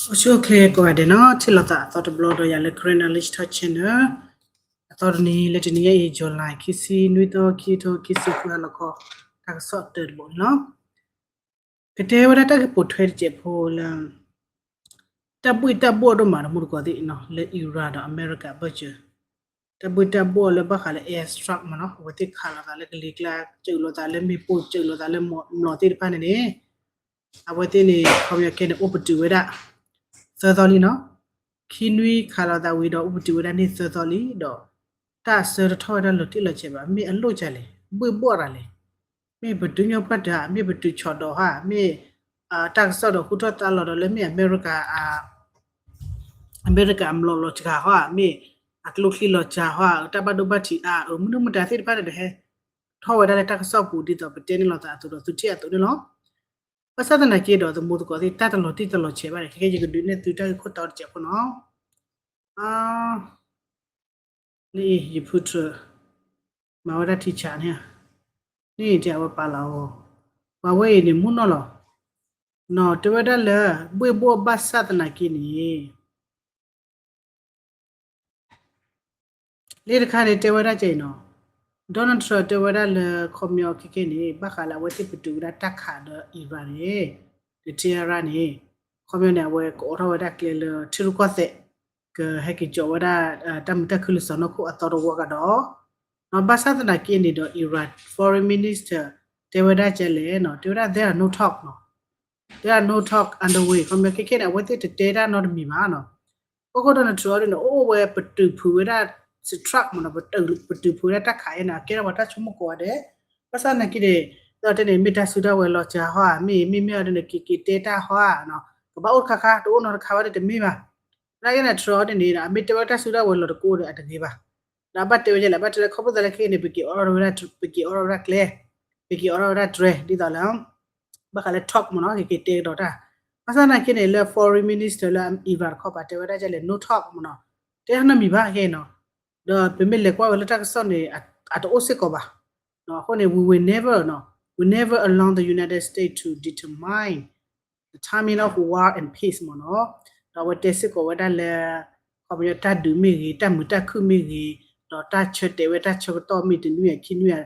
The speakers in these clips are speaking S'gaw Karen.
အိၣ်ဆူၣ်အိၣ်ချ့ကိးဂၤဒဲးနီၤ, ထံၣ်လိာ်သးအသီတဘျီဒီးယၤလၢ Karen Knowledge Talk Channel အသီတနံၤလၢတနံၤညါအံၤ July ခံဆံနွံသီ ခံကထိခံဆံဃုအလီၢ်ခီ တၢ်ကစီၣ်တၢတဘိန့ၣ်လီၤ. ကတဲဝဲဒၣ်တၢ်ဂ့ၢ်ပိာ်ထွဲတစဲးဖိလၢ တၢ်ဘှ့ၣ်တၢ်ဘှီၣ်ဒိၣ်မးဒီးမူတကိးသ့ၣ်နီၤ လၢ Iran ဒီးအမဲရကၤအဘၢၣ်စၢၤ, တၢ်ဘှ့ၣ်တၢ်ဘှီၣ်လၢဘၣ်ဃးလၢ airstrike မ့ၢ်နီၤ, အဝဲသ့ၣ်ခးလိာ်သးလၢကလံၤကျါ, စၢၤလိာ်သးလၢမ့ၣ်ပိၢ်, စၢၤလိာ်သးလၢမျိာ်သ့ၣ်တဖၣ်န့ၣ်န့ၣ်, အဝဲသ့ၣ်န့ၣ် ခီပညီခဲန့ၣ် အိၣ်ပတုာ်ဝဲဒၣ် သၢသီလံနီၤ. ခံနွံခးလိာ်သးဝံၤဒီး အိၣ်ပတုာ်ဝဲဒၣ်န့ၣ်သၢသီလံဒီး တၢ်အဆၢတထီၣ်ဝဲဒၣ်လီၤတံၢ်လီၤဆဲးဘၣ်, မ့ၢ်အလိၣ်ကလဲၣ်, ဘှ့ၣ်ဘှီၣ်တၢ်လဲၣ်, မ့ၢ်ပတုာ်ညီၣ်ပၢၢ်တၢ်, မ့ၢ်ပတုာ်ဆီၣ်ဒီးဟါ, မ့ၢ် တၢ်ကစီၣ်ဒီးဟူထီၣ်သါလီၤဒီးလၢမ့ၢ်အမဲရကၤ အမဲရကၤအမျိာ်လီၤစှၤဟါ, မ့ၢ်အကျိချံလီၤစှၤဟါ, တၢ်ဘၣ်ဒိဘၣ်ထံးအါ, မနုၤမတၤသ့ၣ်တဖၣ်န့ၣ်ဒီး ဟဲထီၣ်ဝဲဒၣ်လၢတၢ်ကစီၣ်ပူၤဒ်သိးပတဲန့ၣ်လိာ်သးအသိးဒီးသုထံၣ်အသိးန့ၣ်လီၤ. ဘၣ်ဆၣ်သနာ်က့ဒီး သမူသကိးသ့ၣ် တၢ်တလီၤတံၢ်တလီၤဆဲးဘၣ်န့ၣ် ခဲကဲယကဒုးနဲၣ်သုတၢ်ဂ့ၢ်ခိၣ်တီတစဲးဖိနီၤ. လၢယဖုထြၢး မၤဝဲဒၣ်ထံဆးန့ၣ်, န့ၣ်တဲအဝဲပာ်လီၤအီၤ, ပှၤဝဲအံၤန့ၣ်မူနီၢ်လီၤ. နီၤ တဲဝဲဒၣ်လၢ ဘှ့ၣ်ဘှီၣ်ဘၣ်ဆၣ်သနာ်က့န့ၣ် လၢတခါန့ၣ် တဲဝဲဒၣ်ကဲအံၤနီၤ, Donald Trump တဲဝဲဒၣ်လၢခီပညီခဲကဲန့ၣ် ဘၣ်ဃးလၢအဝဲသ့ၣ်ပတုာ်ဝဲဒၣ်တၢ်ခးဒီး Iran န့ၣ်, ဒီး Tehran န့ၣ်, ခီပညီန့ၣ် အဝဲကအိးထီၣ်ဝဲဒၣ်ကျဲလၢထံရူၢ်ကီၢ်သဲး, ကဟဲက့ၤကၠီးဝဲဒၣ် တၢ်မုာ်တၢ်ခုၣ်လၢစီၢ်နီၤခိၣ်အသီတဝီကဒီး, ဘၣ်ဆၣ်သနာ်က့န့�်ဒီး Iran Foreign Minister တဲဝဲဒၣ်ကဲလဲၣ်နီၤ, တဲဝဲဒၣ် there are no talk နီၤ, there are no talk underway ခီပညီခဲကဲန့ၣ် အဝဲသ့ၣ်တတဲတၢ်နီတမံၤဘၣ်နီၤ. အဃိ Donald Trump န့ၣ် အိၣ်ဝဲပတုာ်ဖုးဝဲဒၣ် strike မ့ၢ်နီၤ, ပတုာ်ဖုးဝဲဒၣ်တၢ်ခးအံၤန့ၣ် အကဲထီၣ်ပှၤတၢ်ဆိကမိၣ်ကိးဂၤဒဲး, ဘၣ်ဆၣ်သနာ်က့န့ၣ် ဒီးတဲန့ၣ် မ့ၢ်တၢ်စုတၢ်ဝဲၤလီၤစှၤဟါ, မ့ၢ် မ့ၢ်မ့ၢ်အီၤဒ်န့ၣ် က့ၤက့ၤတဲတၢ်ဟါနီၤ, ကဘၣ်အိၣ်တခါခါ တအိၣ်နီတခါဝဲဒၣ်တမ့ၢ်ဘၣ်. သနာ်က့န့ၣ် Trump ဒ်န့ၣ် အမ့ၢ်တဲဝဲတၢ်စုတၢ်ဝဲၤလီၤတကိးဒီးအတဂ့ၤဘၣ်. ဒီးအဘၣ်တဲဝဲဒ်လဲၣ်, ဘၣ်တဲလၢခီဖျိသးလၢခဲကဲန့ၣ် ပက့ၤအိးထီၣ်ဝဲဒၣ်, ပက့ၤအိးထီၣ်ဝဲဒၣ်ကျဲ, ပက့ၤအိးထီၣ်ဝဲဒၣ်တြဲၤ ဒ်သိးလၢ ဘၣ်ဃးလၢ talk မ့ၢ်နီၤ, ကက့ၤတဲကဒီးတၢ်. ဘၣ်ဆၣ်သနာ်က့န့ၣ် လၢ foreign minister လၢ Iran တခီပၤ တဲဝဲဒၣ်ကဲလဲၣ် no talk မ့ၢ်နီၤ, တဲတၢ်နီတမံၤဘၣ်ခဲအံၤနီၤ. ဒီးပမ့ၢ်လဲၤကွၢ်ဝဲလၢတၢ်ကစီၣ်န့ၣ် အတအိၣ်စ့ၢ်ကီးဘၣ်. အဃိန့ၣ် we will never နီၤ, we never allow the United States to determine the timing of war and peace မ့ၢ်နီၤ. ဒီးအဝဲတဲစ့ၢ်ကီးဝဲဒၣ်လၢ ခီပညီတၢ်ဒုးမ့ၢ်ဂ့ၤ, တၢ်မုာ်တၢ်ခုၣ်မ့ၢ်ဂ့ၤ, ဒီးတၢ်ဆၢတဲာ်ဝဲတၢ်ဆၢကတီၢ်မ့ၢ်တနွံအခံနွံ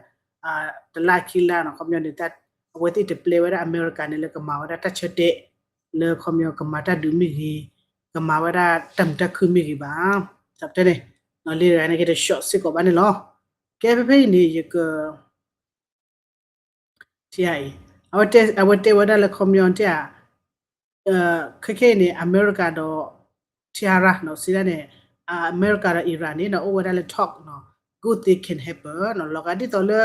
တလါခံလါနီၤ, ခီပညီန့ၣ် အဝဲသ့ၣ်တပျဲဝဲဒၣ်အမဲရကၤန့ၣ်လၢကမၤဝဲဒၣ်တၢ်ဆၢတဲာ် လၢခီပညီကမၤတၢ်ဒုးမ့ၢ်ဂ့ၤ, ကမၤဝဲဒၣ်တၢ်မုာ်တၢ်ခုၣ်မ့ၢ်ဂ့ၤဘၣ်. တၢ်တဲန့ၣ် လံတဂၤန့ၣ်က့ၤတ short စ့ၢ်ကီးဘၣ်န့ၣ်လီၤ. ကဲဖဲဖဲအံၤန့ၣ် ယက ထံအံၤ အဝဲတဲဝဲဒၣ်လၢခီပညီတဲဧါ, ခဲခဲအံၤန့ၣ် အမဲရကၤဒီး Tehran နီၤ, စံးဒၣ်န့ၣ် အမဲရကၤဒီး Iran န့ၣ်နီၤ အိၣ်ဝဲဒၣ်လၢ talk နီၤ, good thing can happen နီၤ, လီၤဂာ်ဒ်သိးလၢ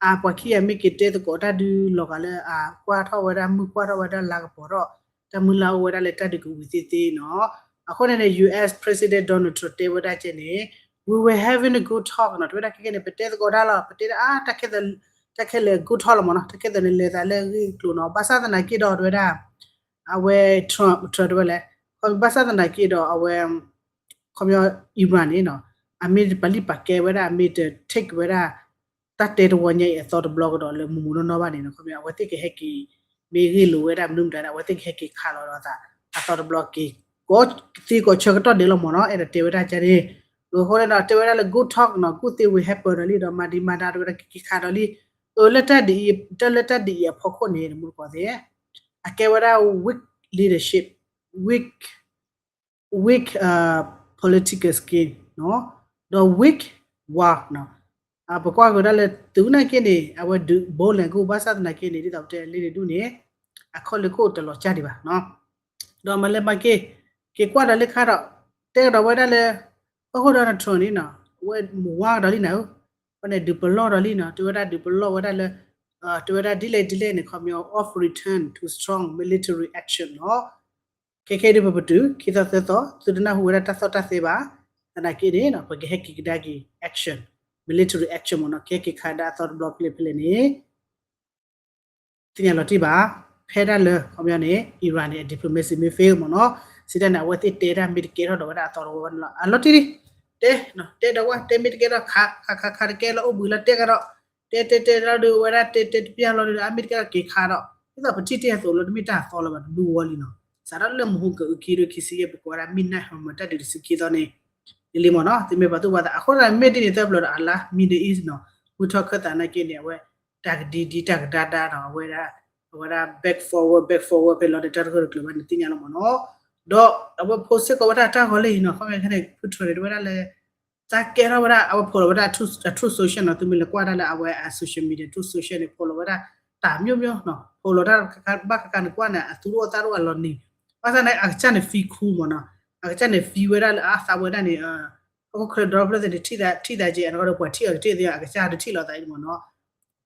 အပှၤခံဂၤမ့ၢ်က့ၤတဲသကိးတၢ်ဒုးလီၤဂာ်လၢအကွၢ်ထီၣ်ဝဲဒၣ် မုၢ်ကွၢ်ထီၣ်ဝဲဒၣ်လါကပီၤထီၣ်, တၢ်မုၢ်လၢ်အိၣ်ဝဲဒၣ်လၢတၢ်ဒုးကဝံၤသ့သ့နီၤ. အဃိန့ၣ်န့ၣ် US President Donald Trump တဲဝဲဒၣ်ကဲန့ၣ် we were having a good talk နီၤ, တဲဝဲဒၣ်ခဲခဲန့ၣ် ပတဲသကိးတၢ်လီၤ, ပတဲဒၣ်အါ တၢ်ခဲလၢာ် good talk လီၤမ့ၢ်နီၤ, တၢ်ခဲလၢာ်န့ၣ်လဲၤသးလၢအဂ့ၢ်အကျိၤနီၤ, ဘၣ်ဆၣ်သနာ်က့ဒီးတဲဝဲဒၣ် အဝဲ Trump, Trump တဲဝဲလဲၣ်, ဘၣ်ဆၣ်သနာ်က့ဒီးအဝဲ ခီပညီ Iran န့ၣ်နီၤ, အမ့ၢ်တပာ်လုၢ်ပာ်ကဲဝဲဒၣ် အမ့ၢ်တ take ဝဲဒၣ် တၢ်တဲတဝီညါအံၤအသီတဘျီကဒီးလၢမုၢ်မုၢ်နီၢ်နီၢ်ဘၣ်န့ၣ်နီၤ, ခီပညီ အဝဲသ့ၣ်ကဟဲက့ၤ မ့ၢ်ဂ့ၢ်လိာ်ဝဲဒၣ်မနုၤမတၤဒီး အဝဲသ့ၣ်ကဟဲက့ၤခးလီၤဒီးသး အသီတဘျီက့ၤ သ့ကိးဆၢကတီၢ်ဒဲးလီၤမ့ၢ်နီၤ, အဲၣ်ဒိးတဲဝဲဒၣ်ကဲန့ၣ်, အဃိန့ၣ်ဒီး တဲဝဲဒၣ်လၢ good talk နီၤ, good thing will happen ဒီးလံ ဒီးမၤဒံးမၤဒါတဲဝဲဒၣ်ကက့ၤခးဒီးလံ, အၢ လၢတၢ်ဒ်အံၤ, တၢ်လၢတၢ်ဒ်အံၤအဖီခိၣ်န့ၣ် တမူတကိးသ့ၣ် အကဲဝဲဒၣ် weak leadership, weak, weak political skill နီၤ, ဒီး weak war နီၤ. ပကွၢ်ကဒါလၢ သုးနာ်က့န့ၣ် အဝဲဒုး bold လဲၤကူၣ် ဘၣ်ဆၣ်သနာ်က့န့ၣ် ဒ်သိးပတဲလံန့ၣ်ဒူၣ်န့ၣ် အခီၣ်လ့ၢ်ခိၣ်တလီၤကၢ်ဒံးဘၣ်နီၤ. ဒီးမၤလဲၤမၤက့ၤ က့ၤကွၢ်ဒီးလၢခါဒီး တဲကဒီးဝဲဒၣ်လၢ ဟီၣ်ခိၣ်ဒီး Trump န့ၣ်နီၤ အဝဲမၤဝါကဒီးလံနၤဧၢ, အဃိန့ၣ် ဒုးပလီၢ်ဒီးလံနီၤ, တဲဝဲဒၣ်ဒုးပလီၢ်ဝဲဒၣ်လၢ တဲဝဲဒၣ်ဒ်လဲၣ်ဒ်လဲၣ်န့ၣ် ခီပညီ of return to strong military action နီၤ. ခဲခဲဒ်ပပတုာ် ခံသီသၢသီ သုတနၢ်ဟူဝဲဒၣ်တၢ်သီၣ်တၢ်သဲဘၣ်, သနာ်က့န့ၣ် ပကဟဲက့ၤကဒါက့ၤ action, military action မ့ၢ်နီၤ, ကဟဲက့ၤခးဒၣ်အသီတဘျီဖဲလဲၣ်ဖဲလဲၣ်န့ၣ် သ့ၣ်ညါလီၤတံၢ်ဘၣ်, ဖဲဒၣ်လၢ ခီပညီန့ၣ် Iran န့ၣ် အ diplomacy မ့ၢ် fail မ့ၢ်နီၤ, စံးတၢ်န့ၣ် အဝဲသ့ၣ်တဲတၢ်မ့ၢ်တကဲထီၣ်ဒီးဝဲဒၣ်အသီတဝီဘၣ်န့ၣ်လီၤ. အလီၤတံၢ်လံ, တဲ, တဲဒီးဝဲ တဲမ့ၢ်တကဲထီၣ်ခး, ခးခးခးတကဲလီၤ အိၣ်ဘှံးလီၤတဲကဒီး, တဲတဲတဲလီၤဒီးဝဲဒၣ်တဲတဲတပျၢ်လီၤဒီး အမ့ၢ်တကဲထီၣ်က့ၤခးဒီး, ဒ်သိးပထံၣ်တ့ၢ်အသိးလီၤ တမ့ၢ်တၢ်အသီလၢၤဘၣ် တဒူဝီလံနီၤ. စးထီၣ်လၢမဟူကအုၣ်ခံဒိၣ်ခံဆံယဲၢ် ပကိးဝဲဒၣ် Midnight Hammer တၢ်ဒုးတဆံခံသီန့ၣ် လံမ့ၢ်နီၤ သုမ့ၢ်ပာ်သူၣ်ပာ်သး အဃိသတးမ့ၢ်ဒ်န့ၣ် တၢ်ဘျီဒီးအလါ Middle East နီၤ မုၢ်ထီၣ်ခၢၣ်သးနာ်က့န့ၣ် အဝဲ တၢ်ကဒံဒံတၢ်ကဒါဒါနီၤ အဝဲဒၣ် အဝဲဒၣ် back forward back forward ဖဲလီၤန့ၣ် တၢ်တဂၢၢ်တကျၢၤဘၣ်န့ၣ်သ့ၣ်ညါလီၤမ့ၢ်နီၤ ဒီးအဝဲ post စ့ၢ်ကီးဝဲဒၣ်တၢ်ဂီၤလၢအံၤနီၤ ခီမ့ၢ်ခဲန့ၣ် ဖုထြၢၣ်န့ၣ် တဝဲဒၣ်လၢ သးကဲထီၣ်ဝဲဒၣ် အဝဲဖိးလီၤဝဲဒၣ် Truth Social နီၤ သုမ့ၢ်လဲၤကွၢ်ဒၣ်လၢအဝဲအ social media Truth Social န့ၣ် ဖိးလီၤဝဲဒၣ် တၢ်မျိုးမျိုးနီၤ ဖိးလီၤတၢ်ဘၣ်ဃးန့ၣ်ကွၢ်န့ၣ် အသူတအိၣ်သးတအိၣ်အလီၤနံၤ ဘၣ်ဆၣ်န့ၣ် အကစၢ်န့ၣ် feel cool မ့ၢ်နီၤ အကစၢ်န့ၣ် feel ဝဲဒၣ်လၢအသးဝဲဒၣ်န့ၣ် ဟီၣ်ခိၣ်ချၢဒီဖျၢၣ်သ့ၣ်န့ၣ် ထံၣ်သး ထံၣ်သးက့ အနီၢ်ဒီးပှၤထံၣ်အီၤကတ့ၢ်သ့ အကစၢ်တထံၣ်လီၤသးအံၤမ့ၢ်နီၤ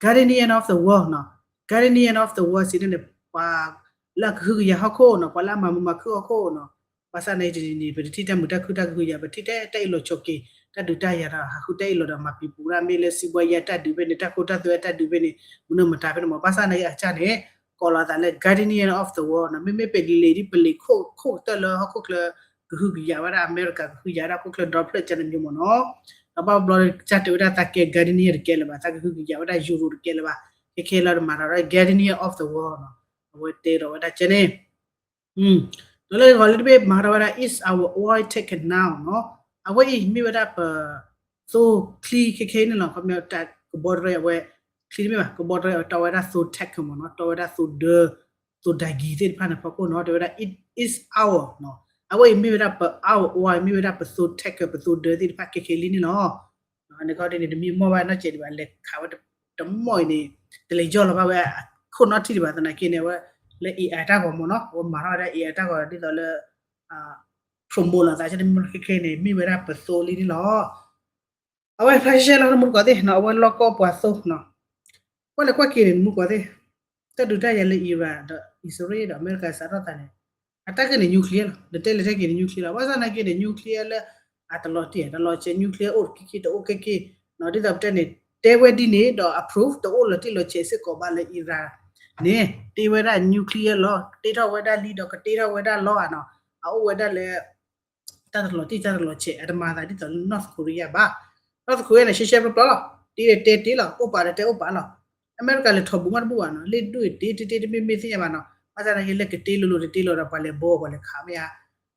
Guardian of the World နီၤ Guardian of the World စံးန့ၣ် ပှၤလၢအကဟုကယာ်ဟီၣ်ခိၣ်နီၤ ပှၤလၢအမၤမုာ်မၤခုၣ်ဟီၣ်ခိၣ်နီၤ ဘၣ်ဆၣ်န့ၣ်တနံၤန့ၣ် ပတထံၣ်တၢ်မုာ်တၢ်ခုၣ်တၢ်ကဟုကယာ် ပထံၣ်တၢ်အ့ၣ်လိာ်ဆိးက့ တၢ်ဒုးတၢ်ယၤဒီး ဟးဃုတၢ်အ့ၣ်လိာ်ဒီးမၤပံၤပူၤဒၣ် မ့ၢ်လၢစံးဘှါယဲတၢ်ဒုးဖဲန့ၣ် တၢ်ခိတၢ်သွဲတၢ်ဒုးဖဲန့ၣ် မနုၤမတၤဖဲန့ၣ်မ့ၢ် ဘၣ်ဆၣ်န့ၣ်အကစၢ်န့ၣ် ကိးလီၤသးလၢ Guardian of the World နီၤ မ့မ့ၢ်ပလံာ်ဒ်ပလံာ်ခိၣ်ခိၣ်ကတၢၢ်လၢဟီၣ်ခိၣ်ချၢ ကဟုကယာ်ဝဲဒၣ်အမဲရကၤ ကဟုကယာ်ဝဲဒၣ်ဟီၣ်ခိၣ်ချၢဒီဖျၢၣ်ကန့ၣ်မ့ၢ်နီၤ ဒီးဘၣ်ဘျီကစၢ်တဲဝဲဒၣ်သးကဲ Guardian တကဲလၢၤဘၣ် သးကဟုကယာ်ဝဲဒၣ် Europe တကဲလၢၤဘၣ် ခဲခဲလၢာ်တမၤထီၣ်ဝဲဒၣ် Guardian of the World နီၤ အဝဲတဲဒီးဝဲဒၣ်ကဲန့ၣ် ဒီးလၢဂီၤလၢတဘ့ၣ်မၤထီၣ်ဝဲဒၣ် is our oil ticket now နီၤ အဝဲအံၤမ့ၢ်ဝဲဒၣ်ပ သိချံခဲခဲအံၤန့ၣ်လီၤ ခီပညီတၢ်ကဘီတရၢအဝဲ ချံတမ့ၢ်ဘၣ် ကဘီတရၢအဝဲတီဝဲဒၣ်သိ tank မ့ၢ်နီၤ တီဝဲဒၣ်သိဒၢ သိဒၤကံၤသ့ၣ်တဖၣ်န့ၣ်ဖီခိၣ်နီၤ တဲဝဲဒၣ် it is our နီၤ အဝဲအံၤမ့ၢ်ဝဲဒၣ်ပ our oil မ့ၢ်ဝဲဒၣ်ပသိ tank ပသိဒၢသ့ၣ်တဖၣ်ခဲခဲလံန့ၣ်လီၤ န့ၣ်ခီဒ်န့ၣ် တမ့ၢ်မီၢ်ဘၣ်နီၢ်စဲးဒံးဘၣ် လဲၤခးဝဲတမီၢ်အံၤန့ၣ် တလဲၤယီၢ်လီၤဘၣ်ဝဲအခိၣ်နီတထံၣ်ဒံးဘၣ် သနာ်က့န့ၣ် အဝဲလၢ AI တၢ်ဂီၤမ့ၢ်နီၤ အဝဲမၤထီၣ်ဝဲဒၣ် AI တၢ်ဂီၤဒ်သိးလၢ promote လီၤသး ကန့ၣ်မ့ၢ်ခဲခဲန့ၣ် မ့ၢ်ဝဲဒၣ်ပသိလံန့ၣ်လီၤ အဝဲဖျါရှဲရှဲလီၤ နမူတကိးသ့ၣ်နီၤ အဝဲလီၢ်ကီၢ်ပှၤသိနီၤ ကွၢ်လဲၤကွၢ်က့ၤန့ၣ် နမူတကိးသ့ၣ် တၢ်ဒုးတၢ်ယၤလၢ Iran ဒီး အံၣ်စရ့လးဒီးအမဲရကၤစးထီၣ်သးန့ၣ် အတၢ်ကန့ၣ် nuclear လီၤ နတဲလဲၤတဲက့ၤန့ၣ် nuclear လီၤ ဘၣ်ဆၣ်သနာ်က့န့ၣ် nuclear လၢ အတလီၤတံၢ် တလီၤဆဲး nuclear အိၣ်တက့ၢ်က့ၢ် တအိၣ်က့ၢ်က့ၢ် ဒ်သိးပတဲန့ၣ် တဲဝဲဒ်န့ၣ်ဒီး approve တအိၣ်လီၤတံၢ်လီၤဆဲးစ့ၢ်ကီးဘၣ်လၢ Iran န့ၣ် တ့ဝဲဒၣ် nuclear လီၤ တ့ထီၣ်ဝဲဒၣ်လံဒီးကတ့ထီၣ်ဝဲဒၣ်လီၤဧါနီၤ အအိၣ်ဝဲဒၣ်လၢ တၢ်တလီၤတံၢ်တၢ်တလီၤဆဲး အတမၤသးဒ်သိးလၢ North Korea ဘၣ် North Korea န့ၣ် ရှဲရှဲပျီပျီလီၤ တ့ဒီးတဲတ့လီၤ အိၣ်ပာ်ဒီးတဲအိၣ်ပာ်လီၤ အမဲရကၤလဲၤထီၣ်ဘူးမးတဘူးဘၣ်နီၤ လ့ၣ်ဒွဲၣ်တ့တ့တ့တမ့ၢ်မ့ၢ်သ့ၣ်ညါဘၣ်နီၤ ဘၣ်ဆၣ်သနာ်က့လၢကတ့လိၤလိၤတတ့လိၤဒီး ပှၤလဲၤဘိအီၤ ပှၤလဲၤခးမ့ၢ်ဧါ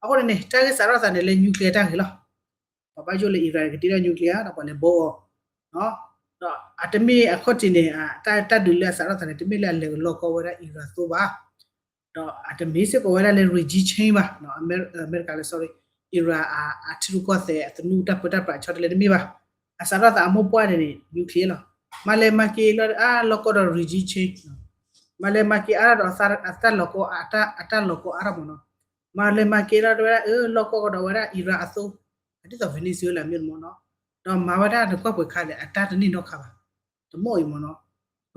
အဃိန့ၣ်န့ၣ် တၢ်ဂ့ၢ်စးထီၣ်သးန့ၣ်လၢ nuclear တၢ်ဂ့ၢ်လီၤ ပှၤဘၣ်ယိၣ်လၢ Iran ကတ့ထီၣ် nuclear ဒီးပှၤလဲၤဘိအီၤ ဒီးအတမ့ၢ်အခီၣ်ထံးန့ၣ် တၢ်ဒုးလၢအစးထီၣ်သးန့ၣ် တမ့ၢ်လၢအလဲၤကလီကီဝဲဒၣ် Iran သိဘၣ် ဒီးအတမ့ၢ်စ့ၢ်ကီးဝဲဒၣ်လၢ regime change ဘၣ် အမဲရကၤလၢ sorry Iran အထံရူၢ်ကီၢ်သဲးအသနူတၢ်ပၢတၢ်ပြးဆီတလဲတမ့ၢ်ဘၣ် အစးထီၣ်သးအမိၢ်ပှၢ်န့ၣ်န့ၣ် nuclear လီၤ မၤလဲၤမၤက့ၤလီၤအါလီၢ်ကီၢ်ဒီး regime change မၤလဲၤမၤက့ၤအါဒီးအတၢ်လီၤကီ အတၢ်လီၤကီအါထီၣ်မ့ၢ်နီၤ မၤလဲၤမၤက့ၤလီၤတဝဲဒၣ် အၢ လီၢ်ကီၢ်ကဒီးဝဲဒၣ် Iran အသိ ဒ်သိး Venezuela မ့ၢ်မ့ၢ်နီၤ ဒီးမၤဝဲဒၣ်နကွၢ်ပှဲၤခါလဲၣ် အတၢ်တန့ၢ်နီတခါဘၣ် တမီၢ်အံၤမ့ၢ်နီၤ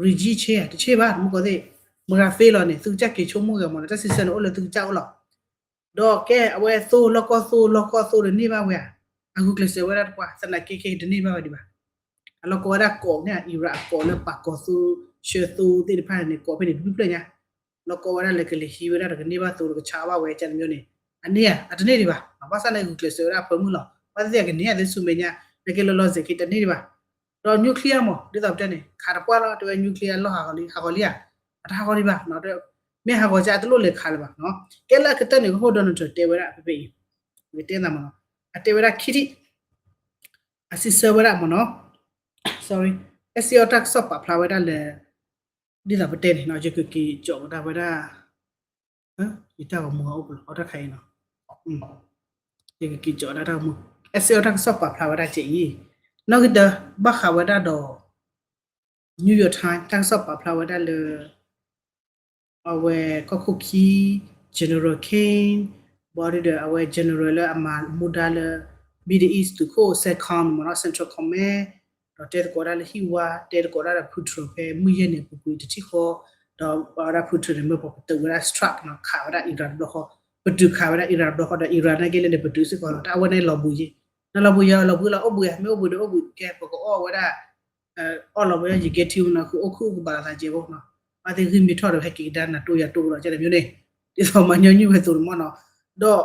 regime change တchangeဘၣ် တမူကီၢ်သ့ၣ် မုၢ်ဂၤ fail လီၤန့ၣ် သုကစၢ်က့ၤဆိကမိၣ်ဂ့ၤမ့ၢ်နီၤ တၢ်စံးဆၢန့ၣ်အိၣ်လၢသုကစၢ်အိၣ်လီၤ ဒီးကဲအဝဲသိလီၢ်ကီၢ်သိလီၢ်ကီၢ်သိတန့ၢ်ဘၣ်ဝဲဧါ အဂုာ်ကျဲးစၢးဝဲဒၣ်တပှၢ် သနာ်က့ခဲအံၤတန့ၢ်ဘၣ်ဝဲဒံးဘၣ် အလီၢ်ကီဝဲဒၣ်ကိးန့ၣ် Iran အကိးလၢပာ်ကီၤသိ ဆှၢသိသ့ၣ်တဖၣ်န့ၣ် ကိးဖဲန့ၣ်တဘျုးဖျၢၣ်ညါ လီၢ်ကီဝဲဒၣ်လၢကလဲၤဟံးဝဲဒၣ်ဒီးကန့ၢ်ဘၣ်သိဒီးကဆါဘၣ်ဝဲကန့ၣ်မ့ၢ်န့ၣ် အန့ၢ်ဧါ အတန့ၢ်ဒံးဘၣ် ဘၣ်ဆၣ်န့ၣ်ဂုာ်ကျဲးစၢးဝဲဒၣ်အဖၢမုၢ်လီၤ ဘၣ်သ့ၣ်သ့ၣ်ကန့ၢ်ဧါသ့ဆူမဲာ်ညါ နကဲလီၤလီၤဆဲးက့ၤတန့ၢ်ဒံးဘၣ် ဒီး nuclear မ့ၢ် ဒ်သိးပတဲန့ၣ် ခးတပှၢ်လီၤ တဲဝဲ nuclear လီၢ်ဟးဂီၤလံ ဟးဂီၤလံဧါ အတဟးဂီၤဒံးဘၣ် မ့ၢ်ဟးဂီၤကၢ်အတလိၣ်လဲၤခးလၢၤဘၣ် ကဲလၢအကတၢၢ်န့ၣ် ကဟိၣ် Donald Trump တဲဝဲဒၣ်ဖဲဖဲအံၤ ကတဲသးမ့ၢ်နီၤ အတဲဝဲဒၣ်ခံထံၣ် အစံးဆၢဝဲဒၣ်မ့ၢ်နီၤ sorry အဲၣ်စ့အီတၢ်ကစီၣ်ပာ်ဖျါဝဲဒၣ်လၢ ဒ်သိးပတဲန့ၣ် ယကက့ၤကၠီးဝဲဒၣ်ဝဲဒၣ် ယတၢ်ဂီၤမူအိၣ်ပလီအီၣ်တၢ်ခါအံၤနီၤ ယကက့ၤကၠီးဒၣ်တၢ်ဂီၤမူ အဲၣ်စ့အီတၢ်ကစီၣ်ပာ်ဖျါဝဲဒၣ်ကဲအံၤ နီၢ်ကတၢၢ် ဘၣ်ဃးဝဲဒၣ်ဒီး New York Times တၢ်ကစီၣ်ပာ်ဖျါဝဲဒၣ်လၢ အဝဲကီၢ်ခိၣ်ခံ General King ဘၣ်ဒီးအဝဲ General လၢအမၤမူဒါလၢ Middle East သုးခိၣ် CENTCOM မ့ၢ်နီၤ Central Command ဒီးတဲသကိးဒၣ်လၢဟံၣ်ဝါ တဲသကိးဒၣ်ဒီး Putin ဖဲမုၢ်ယဲၢ်န့ၣ် ပူၤကွံာ်တထံၣ်ဃီ ဒီးပဝဲဒၣ် Putin န့ၣ် မ့ၢ်ပှၤပတုာ်ဝဲဒၣ် strike နီၤ ခးဝဲဒၣ် Iran တဘျီဃီ ပတုာ်ခးဝဲဒၣ် Iran တဘျီဃီဒီး Iran နာ်က့လဲၣ်န့ၣ် ပတုာ်စ့ၢ်ကီးလီၤ တၢ်အဝဲန့ၣ်လီၤဘှံးယံၤ နလီၤဘှံးယံၤ လီၤဘှံးလီၤ အိၣ်ဘှံးဧါ မ့ၢ်အိၣ်ဘှံးဒီးအိၣ်ဘှံး ကဲပကအီၣ်ဝဲဒၣ် အီၣ်လီၤဝဲဒၣ် ယကဲထံမ့ၢ်နီၤ ဃုအိၣ်ခုၣ်ကဘၣ်လီၤသးကဲဖိနီၤ ဘၣ်သ့ၣ်ဂံၢ်မ့ၢ်ထီၣ်ဒီး ဟဲက့ၤကဒါနၤတိၢ်ယၤတိၢ်ကဒီး ကဲတမံၤန့ၣ် ဒ်သိးမၤညီနုၢ်ဝဲသိးတမီၢ်နီၤ ဒီး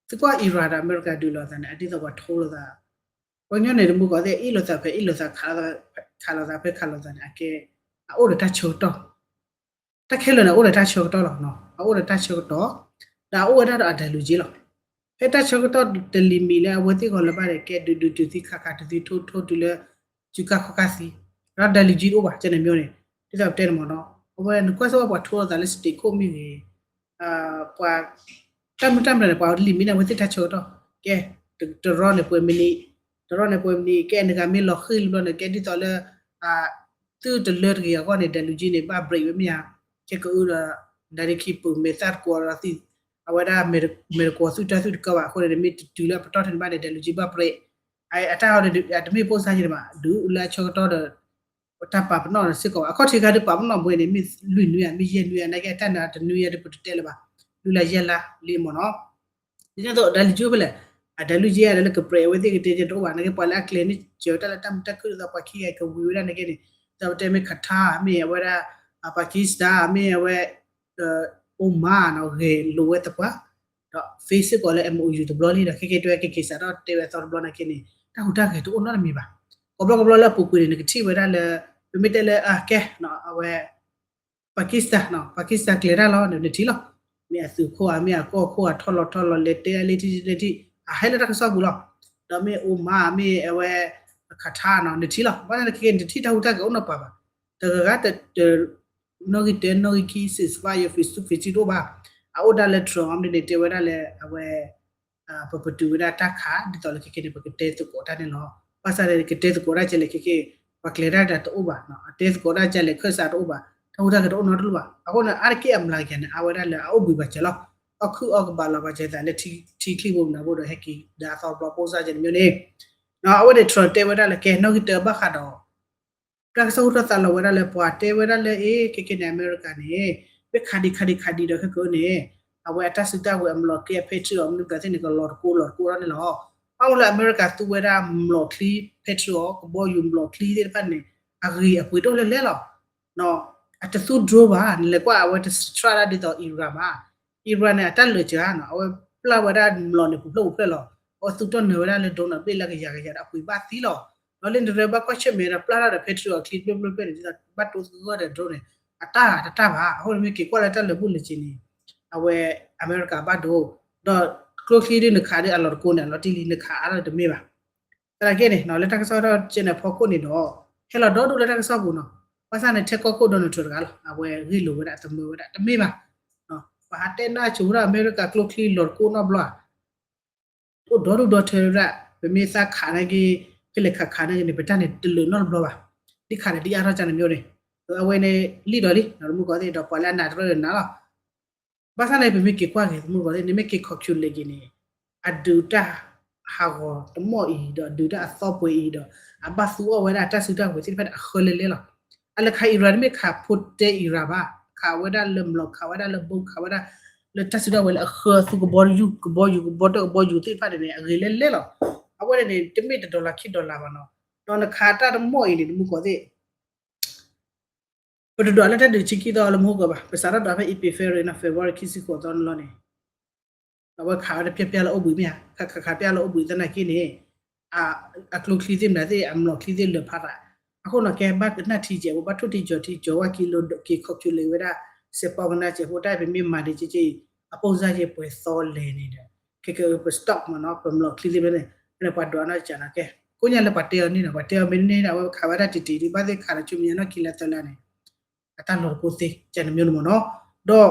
သုကွၢ် Iran ဒီးအမဲရကၤဒုးလိာ်သးန့ၣ် အဒ်သိးပှၤထိလိာ်သး ပှၤကညီန့ၣ်တမူကီၢ်သ့ၣ် အ့ၣ်လိာ်သးဖဲအ့ၣ်လိာ်သး ခးလိာ်သးဖဲခးလိာ်သးန့ၣ် အကဲ အအိၣ်ဒီးတၢ်ဆၢကတီၢ် တၢ်ခဲလၢာ်န့ၣ် အအိၣ်ဒီးတၢ်ဆၢကတီၢ်လီၤ အအိၣ်ဒီးတၢ်ဆၢကတီၢ် ဒီးအအိၣ်ဝဲဒၣ်ဒီးအ dialogue လီၤ. ဖဲတၢ်ဆၢကတီၢ်တလံၤမံၤလၢအဝဲသ့ၣ်ဂီၤလၢၤဘၣ်ဒီး ကဲဒုးဒုးတုၤသံခးခးတုၤသံထိထိတုၤလၢ စုကါခီၣ်ကါသံ, ဒီး dialogue တအိၣ်ဘၣ်ကန့ၣ်မ့ၢ်န့ၣ်, ဒ်သိးပတဲန့ၣ်မ့ၢ်နီၤ, အဝဲနကွၢ်စ့ၢ်ကီးပှၤထိလိာ်သးလၢ state court မ့ၢ်ဂ့ၤ ပှၤ တၢ်မုၢ်တၢ်မနုၤန့ၣ် ပှၤတလံၤမံၤန့ၣ် အဝဲသ့ၣ်တၢ်ဆၢကတီၢ်, ကဲ တရီန့ၣ်ပှဲၤမံးနံး, တရီန့ၣ်ပှဲၤမံးနံး, ကဲနဂၤမ့ၢ်လီၤဃံၢ်လံဘျီန့ၣ် ကဲဒ်သိးလၢ သုတလၢတဂ့ၤအဂီၢ်န့ၣ် dialogue န့ၣ် ဘၣ် break ဝဲမ့ၢ်ဧါ, ခဲကအုဒီး နဒၣ်ခံပူၤမ့ၢ်သၣ်တကိးဒီးသံ, အဝဲဒၣ် မဲာ်တကိးသုတၢ်သုတကီဘၣ်အဃိန့ၣ် မ့ၢ်တတုၤလၢအပတီၢ်ထဲန့ၣ်ဘၣ်န့ၣ် dialogue ဘၣ် break, အတၢ်အီၤန့ၣ် တမ့ၢ်ပိၢ်စါယဲၢ်န့ၣ်ဘၣ်, ဒုးလၢအဆၢကတီၢ်ဒီး တၢ်ပာ်ပနီၣ်စ့ၢ်ကီးဘၣ်, အခီၣ်ထံးခါဒုးပာ်ပနီၣ်ဘှဲန့ၣ် မ့ၢ်လွံၢ်နွံဧါ မ့ၢ်ယဲၢ်နွံဧါ နာ်က့အတၢ်န့ၣ်တနွံဧါဒုးပတတဲလၢၤဘၣ်, လွံၢ်လါယဲၢ်လါလံမ့ၢ်နီၤ ဒ်သိး dialogue ဖဲလဲၣ်, အ dialogue အဒၣ်လၢကပျဲဝဲသ့ၣ်ကတဲကၠိတအိၣ်ဘၣ်, နာ်က့ပှၤလၢအကျဲၤန့ၢ်စၢၤတၢ်လၢတၢ်မုာ်တၢ်ခုၣ်ဒ်သိးပှၤခံဂၤကဝံၤဝဲဒၣ်နာ်က့န့ၣ်, ဒ်သိးပတဲမ့ၢ် Qatar မ့ၢ်အဝဲဒၣ် Pakistan မ့ၢ်အဝဲ Oman နီၤ ဂဲၤလိာ်ဝဲသပှၢ်, ဒီး face စ့ၢ်ကီးလၢ MOU တဘျီလံဒီး ခဲကဲတဲဝဲကက့ၤစးထီၣ်တဲဝဲအသီတဘျီနာ်က့န့ၣ် တၢ်ဟူးတၢ်ဂဲၤတအိၣ်နီတမံၤဘၣ်, ကိးဘျီကိးဘျီလၢအပူၤကွံာ်န့ၣ် နကထံၣ်ဝဲဒၣ်လၢ ပမ့ၢ်တဲလၢအကဲ အဝဲ Pakistan နီၤ Pakistan ကျဲၤတၢ်လီၤ နထံၣ်လီၤ, မ့ၢ်အသုးခိၣ်ဧါ မ့ၢ်အကီၢ်ခိၣ်ဧါ ထီၣ်လီၤထီၣ်လီၤလဲၤတဲလဲၤထံၣ်လဲၤထံၣ် အဟဲလၢတၢ်ကစီၣ်ပူၤလီၤ, ဒီးမ့ၢ် Oman မ့ၢ်အဝဲ Qatar နီၤ နထံၣ်လီၤ, ဘၣ်ဆၣ်န့ၣ်ခဲကဲန့ၣ် တထံၣ်တၢ်ဟူးတၢ်ဂဲၤအိၣ်နီတပၤဘၣ်, တဂၤဂၤတ နီၣ်ဂံၢ်တၢ နီၣ်ဂံၢ်ခံ ceasefire ယ face to face တအိၣ်ဘၣ်, အအိၣ်ဒၣ်လၢ Trump အမ့ၢ်န့ၣ် တဲဝဲဒၣ်လၢအဝဲ ပပတုာ်ဝဲဒၣ်တၢ်ခး ဒ်သိးလၢခဲကဲန့ၣ် ပကတဲသကိးတၢ်န့ၣ်လီၤ, ဘၣ်ဆၣ်န့ၣ် ကတဲသကိးတၢ်ကလဲၣ်ခဲကဲ ပှၤကျဲၤတၢ်တအိၣ်ဘၣ်, အတဲသကိးတၢ်ကလဲၣ်ခၢၣ်စးတအိၣ်ဘၣ်, တၢ်ဟူးတၢ်ဂဲၤတအိၣ်နီတလိၣ်ဘၣ်, အဃိန့ၣ် အါတက့ၢ်အမျးကယၤန့ၣ် အါဝဲဒၣ်လၢအအိၣ်ဘှံးဘၣ်စၢၤလီၤ, အီၣ်ခုၣ်အီၣ်ကဘၣ်လီၤဘၣ်စၢၤသးလၢထံချံဘိမနုၤဘိဒီး ဟဲက့ၤဒၣ်အသီတဘျီပိၢ်စါကဲန့ၣ်မ့ၢ်န့ၣ် အဝဲန့ၣ် Trump တဲဝဲဒၣ်လၢကဲနီၣ်ဂံၢ်တၢဘၣ်ဃးဒီး တၢ်ကစီၣ်ဟူထီၣ်သါလီၤဝဲဒၣ်လၢပှၤတဲဝဲဒၣ်လၢအ့ ခဲကဲန့ၣ် အမဲရကၤန့ၣ် မ့ၢ်ခးဒံးခးဒံးခးဒံးဒီးခဲကၢန့ၣ် အဝဲအတၢ်စုတၢ်ဝဲၤအမျိာ်ချံအ Patriot အမနုၤတၢ်သ့ၣ်န့ၣ် ကလီၤတကိးလီၤတကိးထီၣ်န့ၣ်လီၤ. ဘၣ်မနုၤလၢအမဲရကၤသူဝဲဒၣ်မျိာ်ချံ Patriot ကဘီယူၤမျိာ်ချံသ့ၣ်တဖၣ်န့ၣ် အဂ့ၤအပှ့ၤတအိၣ်လၢလဲၣ်လီၤ. အတသူ drone ဘၣ် နလဲၤကွၢ်အဝဲတ strike ဒၣ်ဒ်သိး Iran ဘၣ် Iran န့ၣ် အတၢ်လၢာ်စှၤနီၤ အဝဲပျၢ်ဝဲဒၣ်မျိာ်န့ၣ် ပူၤဖျိပူၤဖျဲလီၤ. အဝဲသူၣ်ထီၣ်နၢၤဝဲဒၣ်လၢ drone နီၤဘ့ၣ်လၢကယၤကယၤဒီးအပှ့ၤဘၣ်သံလီၤ. ဒီးလၢနရဲၣ်ဘၣ်ကွၢ်ဆၢၣ်မဲာ်ဒီးပျၢ်ထီၣ်ဒီး Patriot ချံဖျၢၣ်ဖျၢၣ်ဖျၢၣ်န့ၣ် ဒ်သိးဘၣ်တိသဂၢၢ်ဒီး drone န့ၣ် အတၢ်တတၢ်ဘၣ်. အဃိန့ၣ်မ့ၢ်က့ၤကွၢ်လၢတၢ်လၢာ်ဘူၣ်လၢာ်စ့ၤန့ၣ် အဝဲအမဲရကၤဘၣ်ဒိ ဒီးကျိချံဒ်နခးဒ်အလီၤတကိးန့ၣ် အလီၤတံၢ်လံ နခးအါထီၣ်တမ့ၢ်ဘၣ်. သနာ်က့န့ၣ် လၢတၢ်ကစီၣ်ထီၣ်ကဲန့ၣ်အဖီခိၣ်န့ၣ်ဒီး ဟဲလီၤဒီဒူၣ်လၢတၢ်ကစီၣ်ပူၤနီၤ. ဘၣ်ဆၣ်န့ၣ် ထဲကီၢ်ခိၣ် Donald Trump တဂၤလီၤ အဝဲဂ့ၢ်လိာ်ဝဲဒၣ် သမၢဝဲဒၣ် တမ့ၢ်ဘၣ်. ပှၤဟးတဲနၢ်ဆိဝဲဒၣ်အမဲရကၤကျိချံလီၤတကိးနီတဘျီဧါ အိၣ်ဒီဒူၣ်ဒီထၢဝဲဒၣ် ပမ့ၢ်သးခးနာ်က့ ဖဲလဲၣ်ခးခးနာ်က့န့ၣ် ပတၢ်န့ၣ်တလၢာ်နီတဘျီဘၣ်. ဒ်ခးန့ၣ်ဒ်အါထီၣ်ကန့ၣ်မ့ၢ်န့ၣ် အဝဲန့ၣ်လံၣ်ဒီးလံ တမူကီၢ်သ့ၣ်ဒီးပှၤလၢအနာ်တရၢၣ်ဒီးနာ်လီၤ. ဘၣ်ဆၣ်န့ၣ် ပမ့ၢ်က့ၤကွၢ်က့ၤ တမူကီၢ်သ့ၣ် နမ့ၢ်က့ၤ calculate က့ၤန့ၣ် အဒုးတၢ်ဟးဂီၤတမီၢ်အံၤဒီး အဒုးတၢ်အသီပှဲၤအံၤဒီး အဘၣ်သူအီၣ်ဝဲဒၣ်တၢ်စုတၢ်ဝဲၤသ့ၣ်တဖၣ်န့ၣ် အဃၢလဲၤလဲၤလီၤ. အလဲၤခး Iran တမ့ၢ်ခးဖိတဲ Iran ဘၣ် ခးဝဲဒၣ်လၢမျိာ် ခးဝဲဒၣ်လၢ bomb ခးဝဲဒၣ်လၢတၢ်စုတၢ်ဝဲၤလၢအဃၢသူကဘီယူၤ ကဘီယူၤ ကဘီတၢၣ်ကဘီယူၤသ့ၣ်တဖၣ်န့ၣ်န့ၣ် အဂ့ၤလဲၤလဲၤလီၤ. အဝဲန့ၣ်န့ၣ် တမ့ၢ်တ dollar ခံ dollar ဘၣ်နီၤ. ဒီးနခးတၢ်တမီၢ်အံၤန့ၣ် တမူကီၢ်သ့ၣ် ပတဒွးလၢတၢ်ဒုးဆံခံသီလၢမူကီၢ်ဘၣ်. ပစးထီၣ်ဒွးဖဲ April ဖဲ February ခံဆံဃိးသီန့ၣ်လီၤန့ၣ် အဝဲခးဝဲတပျၢ်ပျၢ်လၢအိၣ်ဘှံးမ့ၢ်ဧါ ခးခးခးပျၢ်လၢအိၣ်ဘှံးသနာ်က့န့ၣ် အကျိချံသ့ၣ်မနုၤသ့ၣ် အမျိာ်ချံသ့ၣ်လၢာ်ဖးသး. အဃိနီၤ ကဲဘၣ်ကနၣ်ထံကဲး ပဘၣ်ထိၣ်ထံကၠီၤထံကၠီၤဝဲက့ၤလိာ်က့ၤ calculate ဝဲဒၣ် စဲးပီကနါစဲးဖိတၢ် ပမ့ၢ်မၤဒံးက့က့အံၤ အပိၢ်စၢ်က့ၤပှဲၤသီလဲၣ်န့ၣ်ဒီး ခဲကဲပ stock မ့ၢ်နီၤ ပမျိာ်ချံသ့ၣ်ဖဲန့ၣ် ဖဲန့ၣ်ပှၤဒွးနီၢ်ကစၢ်နီၤ ကဲ ကိးညါလၢပှၤတဲအီၤန့ၣ်နီၤ ပှၤတဲအီၤမ့ၢ်န့ၣ်ဒီး အဝဲခးဝဲဒၣ်တံၢ်တံၢ်ဒုး ဘၣ်သ့ၣ်ခးဒီးဆူမဲာ်ညါနီၢ်ခံလါသၢလါန့ၣ် အတၢ်လီၤတကိးသ့ ကန့ၣ်မ့ၢ်န့ၣ်မ့ၢ်နီၤ ဒီး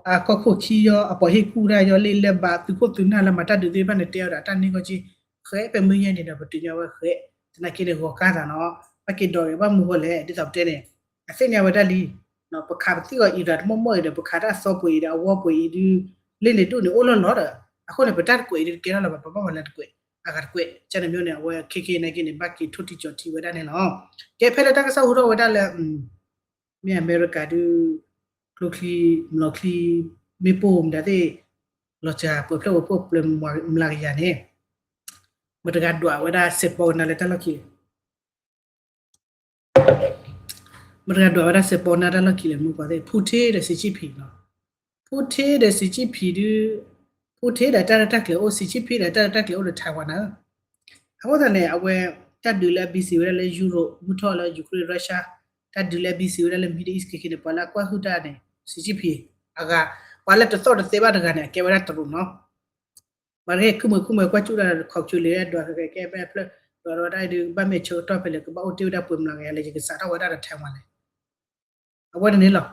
အကီၢ်ခိၣ်ခံယီၤ အပှၤဟ့ၣ်ကူၣ်တၢ်ယီၤလ့ၣ်လဲၢ်ဘး သုးခိၣ်သုးနၢ်လၢမၤတၢ်ဒုးသ့ၣ်တဖၣ်န့ၣ် တဲအီၤဒီးတၢ်န့ၢ်ကီၢ်က့ ဃဲးဖဲမုၢ်ယဲၢ်န့ၣ်ဒီး ပတုၤညီဝဲဃဲး သနာ်က့န့ၣ် ဂီၤကါသးနီၤ ဘၣ်က့ၤဒိးဂဲၤဘၣ်မနုၤဃိလဲၣ် ဒ်သိးပတဲန့ၣ် အသ့ၣ်ညါဝဲဒၣ်လံ ပခးပသံအီၤအံၤဒီးတမီၢ်မီၢ်အံၤဒီး ပခးတၢ်အသီပှဲၤအံၤဒီး အဝီပှဲၤအံၤဒုး လ့ၣ်န့ၣ်ဒိၣ်န့ၣ်အိၣ်လီၤလီၤဒီး အဃိန့ၣ် ပတၢ်တကွဲးအံၤဒုးတကဲထီၣ်လၢၤဘၣ် ပဘၣ်မၤလၢတကွဲး အဂၤတကွဲး ကန့ၣ်မ့ၢ်န့ၣ် အဝဲခဲကဲနာ်က့န့ၣ် ဘၣ်က့ၤထိၣ်ထံကၠီၤထံဝဲဒၣ်န့ၣ်လီၤ. ကဲဖဲလၢတၢ်ကစီၣ်ဟူထီၣ်ဝဲဒၣ်လၢ မ့ၢ်အမဲရကၤဒုး ကျိချံ မျိာ်ချံ မ့ၣ်ပိၢ်မတၤသ့ၣ် လီၤစှၤပှဲၤဖျၢၣ်ဝဲၤပိၢ်ပျၢၤမျးကယၤန့ၣ် မတဂၤဒွးဝဲဒၣ်စဲးပီကနါလၢတၢ်လီၢ်ခံလဲၣ် မတဂၤဒွးဝဲဒၣ်စဲးပီကနါတၢ်လီၢ်ခံလဲၣ် မူကီၢ်သ့ၣ် ဖူထ့ဒီးစံးကၠံၣ်ဖံးနီၤ ဖူထ့ဒီးစံးကၠံၣ်ဖံးဒုး ဖူထ့ဒီးတၢ်ရဲၣ်တၢ်ကျဲၤအိၣ် စံးကၠံၣ်ဖံးဒီးတၢ်ရဲၣ်တၢ်ကျဲၤအိၣ်ဒီး Taiwan နီၤ အဃိသတးန့ၣ် အဝဲ တၢ်ဒုးလၢအဘံစံးဝဲဒၣ်လၢ Europe မုၢ်ထီၣ်လၢ Ukraine Russia တၢ်ဒုးလၢအဘံစံးဝဲဒၣ်လၢ Middle East ခဲကဲန့ၣ် ပှၤလၢအကွၢ်ဟုၣ်တၢ်န့ၣ် စံးကၠံၣ်ဖံး အဂၤ ပှၤလၢတသီၣ်တသဲဘၣ်တဂၤန့ၣ် အကဲဝဲဒၣ်တရူးနီၤ. ပှၤတဂၤခုမုာ်ခုမုာ်ကွၢ်စူၢ်တၢ်ဒီး ခီၣ်ကၠူလံဒွးကဲကဲဖျၢၣ် ဒွးဒီးဝဲဒၣ်ဒုး ဘၣ်မ့ၢ်ဆၢကတီၢ်ဖဲလဲၣ် ကဘၣ်အိၣ်တ့ၢ်ဝဲဒၣ်ပှဲၤမျးကယၤလၢ ယကစးထီၣ်ဝဲဒၣ်ဒီးထဲဝဲလဲၣ် အဝဲန့ၣ်န့ၣ်လီၤ.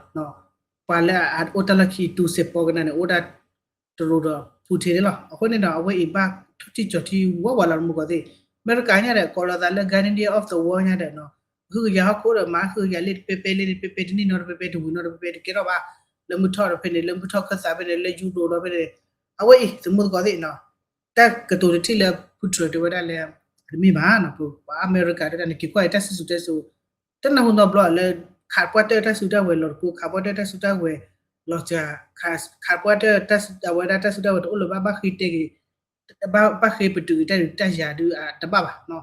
ပှၤလၢအအိၣ်တၢ်လီၢ်ခံ တူစဲးပီကနၣ်န့ၣ် အိၣ်ဒၣ်တရူးဒီး Putin န့ၣ်လီၤ. အဃိန့ၣ်ဒီး အဝဲအံၤဘၣ်ထီၣ်ထံကၠီၤထံဝးဝးလီၤ မုၢ်ကီၢ်သ့ၣ် အမဲရကၤညါဒီး ကိးလီၤသးလၢ Guardian of the World ညါဒီးနီၤ ဟုကယာ်ဟီၣ်ခိၣ်ဒီး မၤဟုကယာ်လ့ၣ်တပဲပဲလ့ၣ်တပဲပဲ တနံၣ်နီတပဲပဲ တကဲထီၣ်ဘၣ် လၢမုၢ်ထီၣ်ဒီးဖဲန့ၣ် လၢမုၢ်ထီၣ်ခၢၣ်သးဖဲန့ၣ် လၢယူဒိၣ်ဒီးဖဲန့ၣ် အဝဲအံၤ သမူသကိးသ့ၣ်နီၤ တၢ်ကတိၤတထံၣ်လၢ Putin တဲဝဲဒၣ်လၢ တမ့ၢ်ဘၣ်နီၤ ပှၤအမဲရကၤတဲဒၣ်န့ၣ် က့ၤကွၢ်အံၤတၢ်စံၣ်စိၤတဲစိၤ တနၢ်ဟူနီတဘျီလၢ ခးပှၢ်တၢၢ်တၢ်စုတၢ်ဝဲၤလီၤတကိး ခးပှၢ်တၢၢ်တၢ်စုတၢ်ဝဲၤလီၤစှၤ ခးပှၢ်တၢၢ်တၢ်စု အဝဲဒၣ်တၢ်စုတၢ်ဝဲၤတအိၣ်လၢၤဘၣ် ဘၣ်ဃ့တဲက့ၤ ဘၣ်ဃ့ပတုာ်က့ၤတၢ်ဒုးတၢ်ယၤဒုးတဘၣ်ဘၣ်နီၤ.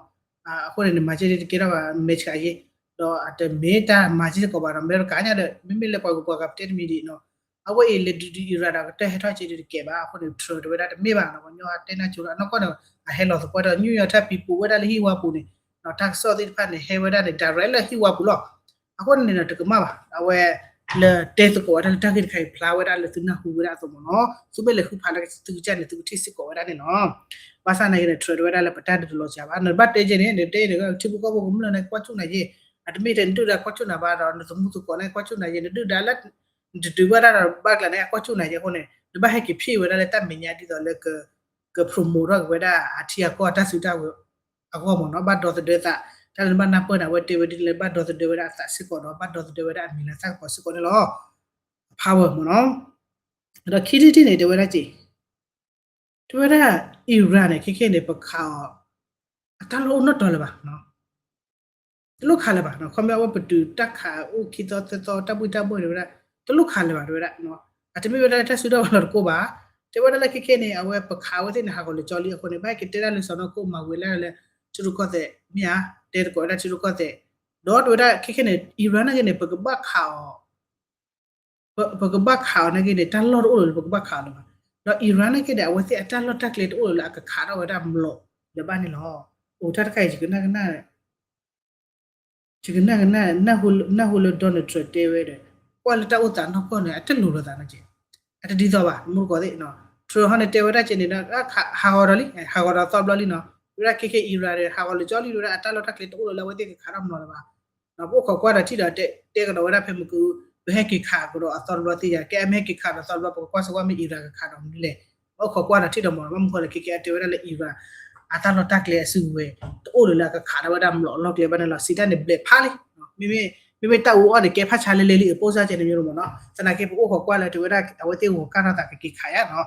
အဃိန့ၣ်န့ၣ် မၤကဲဒ်တကဲထီၣ်ဘၣ် မဲာ်ဆှးယ့ ဒီးအတမ့ၢ်တၢ်မၤကဲစ့ၢ်ကီးဘၣ်ဒီး အမဲရကၤညါဒီး မ့မ့ၢ်လၢပှၤဂုၤပှၤဂၤပတဲတမံၤဒံးနီၤ အဝဲအံၤလဲၤဒုးဒုး Iran ဒီးကတၢၢ်ဟဲထီၣ်ကဲဒ်တကဲဘၣ် အဃိန့ၣ် Trump တဲဝဲဒၣ်တမ့ၢ်ဘၣ်နီၤ ပှၤကညီတဲနၢ်ကၠိလီၤ အနီၢ်ကီၢ်န့ၣ် အဟဲလီၤသပှၢ်ဒီး New York တၢ်ပံၤပိာ်ဝဲဒၣ်လၢဟံၣ်ဝါပူၤန့ၣ် တၢ်ကစီၣ်သ့ၣ်တဖၣ်န့ၣ် ဟဲဝဲဒၣ်န့ၣ် direct လၢဟံၣ်ဝါပူၤလီၤ. အဃိန့ၣ်န့ၣ်ဒီးတကမၣ်ဘၣ် အဝဲ လၢတဲသကိးဝဲဒၣ်လၢတၢ်ဂ့ၢ်တခါအံၤ ဖျါဝဲဒၣ်လၢသုနၢ်ဟူဝဲဒၣ်အသိးမ့ၢ်နီၤ သုမ့ၢ်လဲၤဃုဖးလၢသုကစၢ်န့ၣ် သုကထံၣ်စ့ၢ်ကီးဝဲဒၣ်န့ၣ်လီၤ. ဘၣ်ဆၣ်နာ်က့န့ၣ် Trump တဲဝဲဒၣ်လၢပတၢ်ဒုးတလီၤစှၤဘၣ် နဘၣ်တဲက့ၤန့ၣ် နတဲန့ၣ် ထံဖိကီၢ်ဖိကမျၢၢ်န့ၣ် ကွၢ်ဆူၣ်နၤယ့ၣ် အတမ့ၢ်ထဲနဒုၣ်ဒါကွၢ်ဆူၣ်နၤဘၣ်ဒီး နသမူသကိးန့ၣ် ကွၢ်ဆူၣ်နၤယ့ၣ် နဒုၣ်ဒါလၢ နတတုၤဘၣ်တၢ်ဒီးဘၣ်ကျါန့ၣ် အကွၢ်ဆူၣ်နၤယ့ၣ်အဃိန့ၣ် နဘၣ်ဟဲက့ၤဖံးဝဲဒၣ်လၢတၢ်မဲာ်ညါဒ်သိးလၢ က promote ထီၣ်က့ၤဝဲဒၣ်အထံအကီၢ်တၢ်စုတၢ်ဝဲၤအဂီၢ်မ့ၢ်နီၤ ဘၣ်ဒီသဒၢသး တၢ်လၢနဘၣ်နၢ်ပၢၢ်န့ၣ် အဝဲတဲဝဲဒ်လဲၣ် ဘၣ်ဒီသဒၢဝဲဒၣ်အသးစ့ၢ်ကီးဒီး ဘၣ်ဒီသဒၢဝဲဒၣ်အမံၤလၤသၣ်ကပီၤစ့ၢ်ကီးန့ၣ်လီၤ. အ power မ့ၢ်နီၤ ဒီးခံထံၣ်တထံၣ်န့ၣ် တဲဝဲဒၣ်က့ၤ တဲဝဲဒၣ် Iran န့ၣ် ခဲခဲန့ၣ် ပခးအီၤ အတၢ်လိၣ်အိၣ်နီတတီၤလၢၤဘၣ် တလိၣ်ခးလၢၤဘၣ် ခီမ့ၢ်အဝဲပတုာ်တၢ်ခးအိၣ်ခံသီသၢသီ တၢ်ဘှံးတၢ်ဘှီၣ်န့ၣ်ဝဲဒၣ် တလိၣ်ခးလၢၤဘၣ် တဲဝဲဒၣ် အတမ့ၢ်ဝဲဒၣ်လၢတၢ်စုတၢ်ဝဲၤလီၤတကိးဘၣ် တဲဝဲဒၣ်လၢခဲခဲန့ၣ် အဝဲပခးဝဲသ့ၣ်န့ၣ် ဟးဂီၤလၢကၠီလံအဃိန့ၣ် ဘၣ်ဟဲက့ၤတဲဒၣ်လၢစီၤနီၢ်ခိၣ်မၤဝဲလၢလၢ ထံရူၢ်ကီၢ်သဲး မ့ၢ်ဧါ တဲသကိးဝဲဒၣ်ထံရူၢ်ကီၢ်သဲး ဒီးတဲဝဲဒၣ်ခဲခဲန့ၣ် Iran နာ်က့န့ၣ် ပကဘၣ်ခးအီၤ ပကဘၣ်ခးအီၤနာ်က့န့ၣ် တၢ်လီၢ်တအိၣ်လၢၤလၢပကဘၣ်ခးအီၤလၢၤဘၣ်. ဒီး Iran နာ်က့န့ၣ် အဝဲသ့ၣ်အတၢ်လီၢ်တၢ်ကျဲတအိၣ်လၢၤလၢအကခးထီၣ်ဝဲဒၣ်မျိာ်လၢၤဘၣ်န့ၣ်လီၤ. အိၣ်တၢ်တခါအံၤ ယကနၣ်ကနၣ် ယကနၣ်ကနၣ် နၢ်ဟူလၢ Donald Trump တဲဝဲဒီး ကွၢ်လၢတၢ်အိၣ်သးနီၢ်ကီၢ်န့ၣ် အတလိၤလိာ်သးနာ်က့ အတဒ်သိးဘၣ် မူတကိးသ့ၣ် Trump ဟီန့ၣ် တဲဝဲဒၣ်က့န့ၣ် ဟးဂီၤဒီးလံ ဟးဂီၤဒီးသီဘျီလံနီၤ တဲဝဲဒၣ်ခဲခဲ Iran ဒီး ဟးဂီၤလၢကၠီလံ တဲဝဲဒၣ်အတၢ်လီၢ်တၢ်ကျဲတအိၣ်လၢၤလၢအဝဲသ့ၣ်ကခးထီၣ်မျိာ်လၢၤဘၣ် ပအိၣ်ခိးကွၢ်ဒီးထံၣ်ဒီး တဲကဒီးဝဲဒၣ်ဖဲမုၢ်က ပဟဲက့ၤခးကဒီးအသီတဘျီသ့ၣ်ယၤ ကဲအမ့ၢ်ဟဲက့ၤခးဒီးသီတဘျီ ပကကွၢ်စ့ၢ်ကီးမ့ၢ် Iran ကခးဒီးမနုၤလဲၣ်. ပအိၣ်ခိးကွၢ်ဒီးထံၣ်ဒီးမ့ၢ်နီၤ ဘၣ်မနုၤဃိလဲၣ် ခဲခဲအတဲဝဲဒၣ်လၢ Iran အတၢ်လီၢ်တၢ်ကျဲအစုကဝဲၤ တအိၣ်လၢၤလၢအကခးထီၣ်ဝဲဒၣ်မျိာ်အလီၢ်ကျဲဘၣ်န့ၣ်လီၤ. စံးတၢ်န့ၣ်ဘျဲးဖးလံ မ့မ့ၢ်တၢ်အူအီၣ်န့ၣ် ကဲဖးဆါလဲလဲလံ အပိၢ်စၢ်ကဲန့ၣ်မ့ၢ်မ့ၢ်နီၤ သနာ်က့ပအိၣ်ခိးကွၢ်လၢတဲဝဲဒၣ် အဝဲသ့ၣ်ဂီၤကၢ်ထီၣ်သးကက့ၤခးယါနီၤ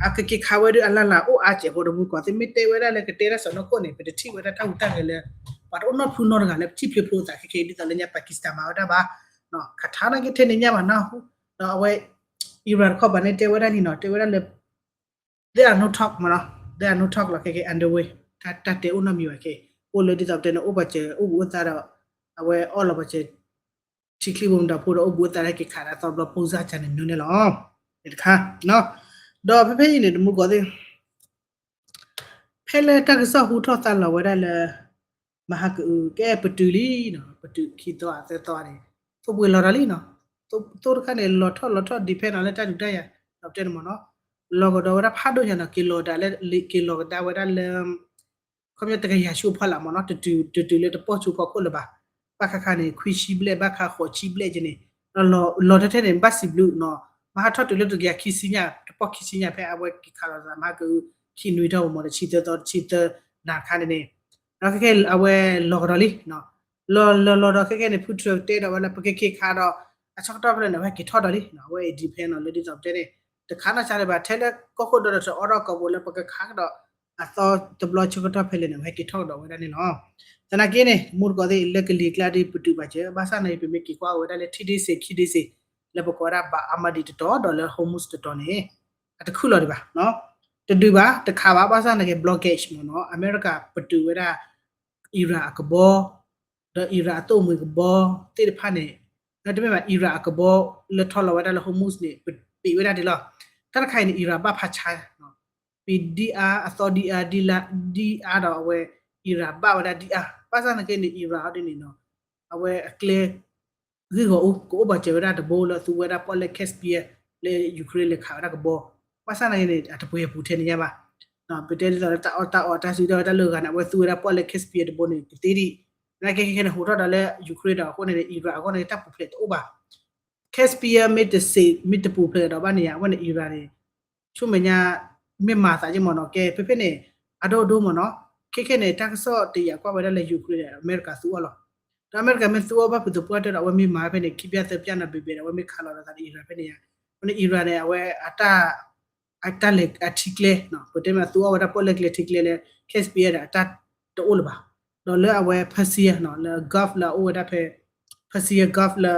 အကက့ၤခးဝဲဒၣ်အလၢ်လၢ်အိၣ်အါစဲးဖိတမူတကိးသ့ၣ် မ့ၢ်တဲဝဲဒၣ်လၢကတဲဒၣ်စီၤနီၢ်ခိၣ်န့ၣ် ပတထံၣ်ဝဲဒၣ်တၢ်ဟူးတၢ်ဂဲၤလၢ ပှၤတအိၣ်နီတဖုနီတဂၤလၢပထံၣ်ဖျိဖျိသးခဲခဲအံၤ ဒ်သိးလၢညါ Pakistan မၤဝဲဒၣ်ဘၣ် Qatar နာ်က့ထဲန့ၣ်ညါဘၣ်နၢ်ဟူ ဒီးအဝဲ Iran တခီပၤန့ၣ်တဲဝဲဒၣ်လံနီၤ တဲဝဲဒၣ်လၢ there are no talk မ့ၢ်နီၤ there are no talk လီၤ ခဲခဲ underway တၢ်တဲအိၣ်နီတမံၤဘၣ်ခဲ အိၣ်လၢဒ်သိးပတဲန့ၣ် အိၣ်ပှၤစၢၤအိၣ်ဘူးအိၣ်သါဒီး အဝဲအီၣ်လီၤပှၤစၢၤ ထံချံဘိမုၢ်ဒီဖိဒီးအိၣ်ဘူးအိၣ်သါလၢက့ၤခးဒီးသီတဘျီ ပိၢ်စၢ်ကန့ၣ်မနုၤန့ၣ်လီၤ. တခါ ဒီးဖဲဖဲအံၤန့ၣ် တမူတကိးသ့ၣ် ဖဲလၢတၢ်ကစီၣ်ဟူထီၣ်သါလီၤဝဲဒၣ်လၢ မဟါကအု ကဲပတုာ်လံနီၤ ပတုာ်ခံသီအသၢသီန့ၣ် သိပှ့ၤလီၤဒီးလံနီၤ သိတခါန့ၣ် လီၤထီၣ်လီၤထီၣ် depend နီၤ လၢတၢ်ဒုးတၢ်ယၤ ဒီးပတဲန့ၣ်မ့ၢ်နီၤ လီၤကဒီးဝဲဒၣ်ဖးဒိၣ်ညါနီၤ က့ၤလီၤဒၣ်လၢ က့ၤလီၤကဒါဝဲဒၣ်လၢ ခီပညီတကယၤဆူအဖီလာ်မ့ၢ်နီၤ တတုၤလၢတပီၢ်ဆူဖီခိၣ်လၢၤဘၣ် ဘၣ်ခါခါန့ၣ် ခွံဆံဘျဲၣ် ဘၣ်ခါဃိးဆံဘျဲၣ်ကန့ၣ် ဒီးလီၤထဲထဲန့ၣ် ဘၣ်စံးဘျုးနီၤ မဟါထီၣ်တုၤလၢတကယၤခံဆံညါ တပီၢ်ခံဆံညါ ဖဲအဝဲက့ၤခးလီၤသးမဟါကအု ခံနွံထီၣ်မ့ၢ်နီၤ တဆံသၢသီ တဆံသၢနၤခါန့ၣ်န့ၣ် ဒီးခဲခဲအဝဲလီၤကဒီးလံ လီၤလီၤလီၤဒီးခဲခဲန့ၣ် ဖုထြၢၣ်တဲဒီးဝဲလၢ ပကက့ၤခးဒီး အဆၢကတီၢ်ဖဲလဲၣ်န့ၣ် အဝဲဟဲက့ၤထီၣ်ဒီးလံ အဝဲအံၤ depend နီၤ လၢဒ်သိးပတဲန့ၣ် တခါနီၢ်ဆါဒံးဘၣ် ထဲလၢကီၢ်ခိၣ်ဒီးဒီးတအီထီၣ်ကီးဘိလၢပကခးကဒီး အသီတဘျီဆၢကတီၢ်ဖဲလဲၣ်န့ၣ် အဝဲဟဲက့ၤထီၣ်ကဒီးဝဲဒၣ်န့ၣ်လီၤ. သနာ်က့န့ၣ် မူတကိးသ့ၣ် လၢကလံၤကျါဒ်ပတုာ်ဘၣ်စၢၤ ဘၣ်ဆၣ်န့ၣ် ပမ့ၢ်က့ၤကွၢ်ဝဲဒၣ်လၢထံဒ့စ့ၤ ခံဒ့စ့ၤ လၢပကိးဝဲဒၣ် Bab al-Mandab တတီၤ ဒီးလၢ Hormuz တတီၤန့ၣ် အတခုၣ်လီၤဒံးဘၣ် တဒုးဘၣ် တခးဘၣ် ဘၣ်ဆၣ်န့ၣ်က့ၤ blockade မ့ၢ်နီၤ အမဲရကၤပတုာ်ဝဲဒၣ် Iran အကဘီ ဒီး Iran အသိၣ်မှံၤကဘီသ့ၣ်တဖၣ်န့ၣ် တမ့ၢ်ဘၣ် Iran အကဘီလၢထီၣ်လီၤဝဲဒၣ်လၢ Hormuz န့ၣ် ပ့းဝဲဒၣ်ဒ်လီၤ. တၢ်တခါအံၤန့ၣ် Iran ဘၣ်ဖးဆါ ပံၤဒံအါ အသီဒံအါ ဒံအါဒီးအဝဲ Iran ဘၣ်ဝဲဒၣ်ဒံအါ ဘၣ်ဆၣ်သနာ်က့န့ၣ် Iran အီၤဒ်န့ၣ်နီၤ အဝဲအကျဲ ဂ့ၢ်ဂီၤအိၣ် ကအိၣ်ဘၣ်စၢၤဝဲဒၣ်တဘိလၢသူဝဲဒၣ်ပီၣ်လဲၣ် Caspian လၢ Ukraine လဲၤခးဝဲဒၣ်ကဘီ, ဘၣ်ဆၣ်သနာ်က့န့ၣ် အတပှဲၤပူၤထဲန့ၣ်ညါဘၣ်. ပတဲဒ်သိးလၢတၢ်အီၣ်တၢ်အီတၢ်စုဒီးတၢ်လၢဂၤန့ၣ် အဝဲသူဝဲဒၣ်ပီၣ်လဲၣ် Caspian တဘိန့ၣ် ကသ့ဒံး, သနာ်က့ခဲခဲန့ၣ် ဟူးထီၣ်ဒီးလၢ Ukraine ဒီးအဃိန့ၣ် Iran အဂီၢ်န့ၣ် တၢ်ပူၤဖျဲးတအိၣ်ဘၣ်. Caspian မ့ၢ်တစ့း မ့ၢ်တပူၤဖျဲးဒီးဘၣ်န့ၣ်ယါ အဝဲန့ၣ် Iran န့ၣ် ဆူမဲာ်ညါ မ့ၢ်မၤသးက့မ့ၢ်နီၤ ကဲ ဖဲဖဲန့ၣ် အဒိၣ်အဒိၣ်မ့ၢ်နီၤ, ခဲခဲန့ၣ် တၢ်ကစီၣ်တယာ်ကွၢ်ဝဲဒၣ်လၢ Ukraine ဒီး အမဲရကၤသူအီၤလီၤ. ဒီးအမဲရကၤမ့ၢ်သူအီၤဘၣ်ဖုးသပှၢ်တၢၢ်ဒီး အဝဲမ့ၢ်မၤဖဲန့ၣ် ခံဘျၣ်သၢဘျၣ်နီၤ ဘ့ၣ်ဘ့ၣ်ဒီး အဝဲမ့ၢ်ခးလီၤဒီးသးဒီး Iran ဖဲန့ၣ်ယါ, အဃိန့ၣ် Iran န့ၣ် အဝဲအတၢ် အတၢ်လဲၤအထံကျဲ ပတဲမ့ၢ်သူအီၤဝဲဒၣ်ပီၣ်လဲၣ်ကျဲထံကျဲလၢ Caspian ဒီးအတၢ်တအိၣ်လၢၤဘၣ်. ဒီးလၢအဝဲ Persia နီၤ လၢ Gulf လၢအအိၣ်ဝဲဒၣ်ဖဲ Persia Gulf လၢ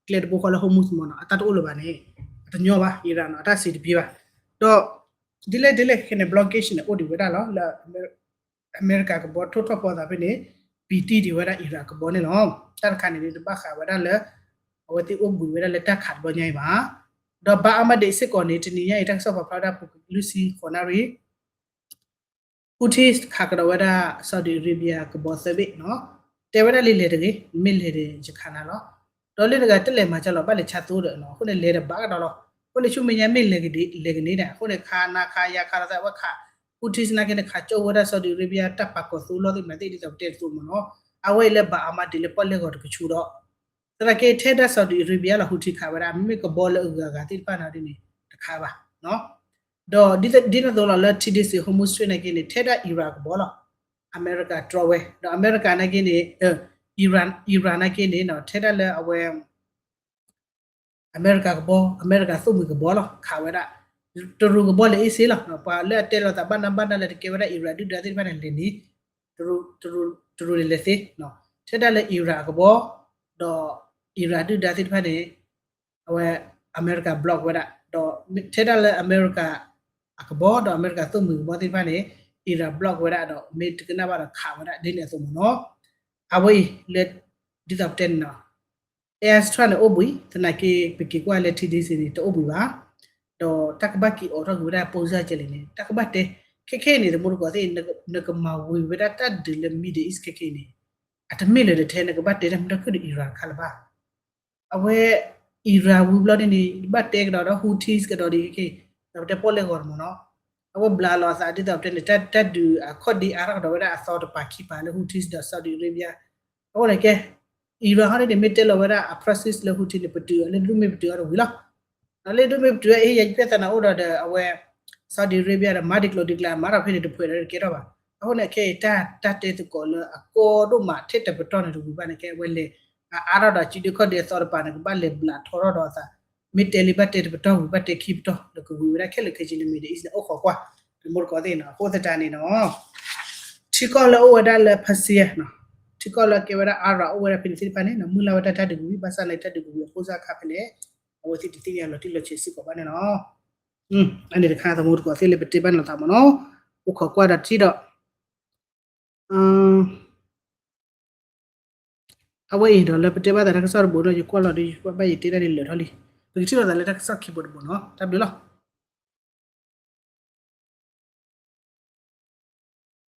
ကျဲတဘိဃီလၢ Hormuz မ့ၢ်နီၤ အတၢ်တအိၣ်လၢၤဘၣ်န့ၣ် အတညီဘၣ် Iran နီၤ အတၢ်စံးတဘျ့ဘၣ်. ဒီး ဒ်လဲၣ်ဒ်လဲၣ်ခဲခဲန့ၣ် blockade န့ၣ် အိၣ်ဒံးဝဲဒၣ်လီၤ လၢ အမဲရကၤကဘီထိၣ်ထီၣ်ဖီသးဖဲန့ၣ် ပံၤတံၢ်ဒံးဝဲဒၣ် Iran ကဘီန့ၣ်လီၤ. တၢ်တခါန့ၣ် တဘၣ်ဃးဝဲဒၣ်လၢ အဝဲသ့ၣ်အိၣ်ဘှံးဝဲဒၣ်လၢတၢ်ခးတဘျီညါအံၤဘၣ်. ဒီး Bab al-Mandab စ့ၢ်ကီးန့ၣ် တနံၤညါအံၤ တၢ်ကစီၣ်ပာ်ဖျါဝဲဒၣ် ပကလုၢ်ဆံဃိးနၣ်ရံၣ် Houthis ခးကဒီးဝဲဒၣ် Saudi Arabia ကဘီသၢဘ့ၣ်နီၤ, တဲဝဲဒၣ်လံလဲၤတဂ့ၤ, မ့ၢ်လဲၤဒီးယခးနၤလီၤ. ဒီးလၢနဂၤတလဲၤမၤကလီၤ ဘၣ်လဲၤဆါသိဒီးနီၤ, အဃိန့ၣ်လဲၤဒီးဘၣ်ကဒီးလီၤ. အဃိန့ၣ်ဆူမဲာ်ညါမ့ၢ်လဲၤကန့ၢ်ဒၣ် အဃိန့ၣ်ခးနၤခးယၤခးလီၤသးဝဲခး Houthis နာ်က့န့ၣ် ခးကၠိဝဲဒၣ် Saudi Arabia တၢ်ပာ်ကီၤသိလီၢ်သ့ၣ်မနုၤသ့ၣ်ဒ်သိးပတဲတသိးမ့ၢ်နီၤ, အဝဲအံၤလၢ Bab al-Mandab လၢပီၣ်လဲၣ်ဂီၤတကဆူဒီး သနာ်က့ထဲဒၣ် Saudi Arabia လီၤ Houthi ခးဝဲဒၣ် မ့မ့ၢ်ကဘီလၢအဂၤဂၤသ့ၣ်တဖၣ်န့ၣ်ဒ်န့ၣ် တခးဘၣ်နီၤ. ဒီးဒ်န့ၣ်အသိးလီၤ လၢထံဒ့စ့ Hormuz Strait နာ်က့န့ၣ် ထဲဒၣ် Iran ကဘီလီၤ အမဲရကၤတြီဝဲ, ဒီးအမဲရကၤနာ်က့န့ၣ် Iran Iran နာ်က့န့ၣ်နီၤ ထဲဒၣ်လၢအဝဲ အမဲရကၤကဘီ အမဲရကၤသိၣ်မှံၤကဘီလီၤ ခးဝဲဒၣ်, တရူးကဘီလဲၤအ့ၣ်စ့လီၤ. ပှၤလၢအတဲလိာ်သးဘၣ်နၢ်ဘၣ်နၢ် လၢတကဲဝဲဒၣ် Iran ဒုၣ်ဒါသ့ၣ်တဖၣ်န့ၣ်လဲၤန့ၣ် တရူးန့ၣ်လဲၤသ့, ထဲဒၣ်လၢ Iran အကဘီ ဒီး Iran ဒုၣ်ဒါသ့ၣ်တဖၣ်န့ၣ် အဝဲ အမဲရကၤ block ဝဲဒၣ်, ဒီးထဲဒၣ်လၢအမဲရကၤအကဘီ ဒီးအမဲရကၤသိၣ်မှံၤကဘီသ့ၣ်တဖၣ်န့ၣ် Iran block ဝဲဒၣ် ဒီးမ့ၢ်တကနၣ်ဘၣ်ဒီးခးဝဲဒၣ် ဒ်န့ၣ်အသိးမ့ၢ်နီၤ. အဝဲအံၤလၢ ဒ်သိးပတဲန့ၣ်နီၤ airstrike န့ၣ်အိၣ်ဘှံး, သနာ်က့ ပက့ၤကွၢ်လၢထံဒ့စ့န့ၣ် တအိၣ်ဘှံးဘၣ်. ဒီးတၢ်ကဘၣ်က့ၤအိးထီၣ်က့ၤဝဲဒၣ် ပိၢ်စၢ်ကဲလံန့ၣ် တၢ်ကဘၣ်တဲ, ခဲခဲအံၤန့ၣ် သမူတကိးသ့ၣ် နကမၤဝံၤဝဲဒၣ်တၢ်ဒုးလၢ Middle East ခဲခဲအံၤန့ၣ် အတမ့ၢ်လၢၤဒီးထဲ နကဘၣ်တဲတၢ်မုာ်တၢ်ခုၣ်ဒီး Iran တခါလၢၤဘၣ်. အဝဲ Iran ဝံၤဘျီန့ၣ်န့ၣ် ဘၣ်တဲကဒီးဒီး Houthis ကဒီးဒ်ခဲခဲအံၤ ဒီးပတဲပီၣ်လဲၣ်ဂီၤတမ့ၢ်နီၤ. အဝဲဘျးလီၤအသးဒ်သိးပတဲန့ၣ် တၢ်ဒုးအခီၣ်ဒ့အါထီၣ်ကဒီးဝဲဒၣ်အသီတပၤခံပၤလၢ Houthis ဒီး Saudi Arabia အဃိန့ၣ်ကဲ Iran ဟီဒ်န့ၣ် မ့ၢ်တဲလီၤဝဲဒၣ်အ proxy လၢ Houthi န့ၣ် ပတုာ်အီၤ လၢဒိၣ်မ့ၢ်ပတုာ်အီၤဒီးဝံၤလီၤ. ဒီးလၢဒိၣ်မ့ၢ်ပတုာ်အီၤ အ့ ယၤယဖျဲၣ်သးနၤအိၣ်ဒီးဒီးအဝဲ Saudi Arabia ဒီးမၤဒံးကျိၤဒံးကျါ မၤထီၣ်ဖဲန့ၣ်တဖုဒီးတကဲထီၣ်ဘၣ်. အဃိန့ၣ်ခဲအံၤ တၢ်တဲသကိးလၢအကီဒိၣ်မးထဲတပတီၢ်န့ၣ်တဝံၤဘၣ်န့ၣ် ကဲအဝဲလဲၤ အအါထီၣ်ဒီးစုဒုခီၣ်ဒ့အသီတပၤန့ၣ် ကဘၣ်လဲၤဘျးထီထီၣ်ဒီးအသး မ့ၢ်တဲလံဘၣ်တဲတပတီၢ်ဝံၤ ဘၣ်တဲခံပတီၢ် ဒီးကဂုာ်ဝဲဒၣ်ခဲလၢာ်ခဲဆ့လၢ Middle East န့ၣ် အိၣ်ခိးကွၢ် သမူတကိးသ့ၣ်နီၤ. အဃိသတးန့ၣ်နီၤ ထံကီၢ်လၢအိၣ်ဝဲဒၣ်လၢ Persia နီၤ ထံကီၢ်လၢကဲဝဲဒၣ် Arab အိၣ်ဝဲဒၣ်ဖဲန့ၣ်သ့ၣ်တဖၣ်န့ၣ်နီၤ မုၢ်လၢ်ဝဲဒၣ်တၢ်ဒုးကဝံၤ ဘၣ်ဆၣ်န့ၣ် တၢ်ဒုးကဝံၤအဖိစၢ်ခါဖဲလဲၣ် အဝဲသ့ၣ်တသ့ၣ်ညါလီၤတံၢ်လီၤဆဲးစ့ၢ်ကီးဘၣ်န့ၣ်လီၤ. အန့ၣ်တခါ သမူတကိးသ့ၣ်လၢပတဲဘၣ်န့ၣ်လီၤသးမ့ၢ်နီၤ အိၣ်ခိးကွၢ်ဒီးထံၣ်ဒီး အဝဲအံၤဒီးလၢပတဲဘၣ်သးတၢ်ကစီၣ်တဘိဒီး ယကွၢ်လီၤဒီး ယဘၣ်ယတဲတၢ်ဒ်လၢာ်ထီၣ်လံ. ပကထံၣ်လိာ်သးလၢတၢ်ကစီၣ်ခံဘိတဘိနီၤ တၢ်ဘျုးလီၤ.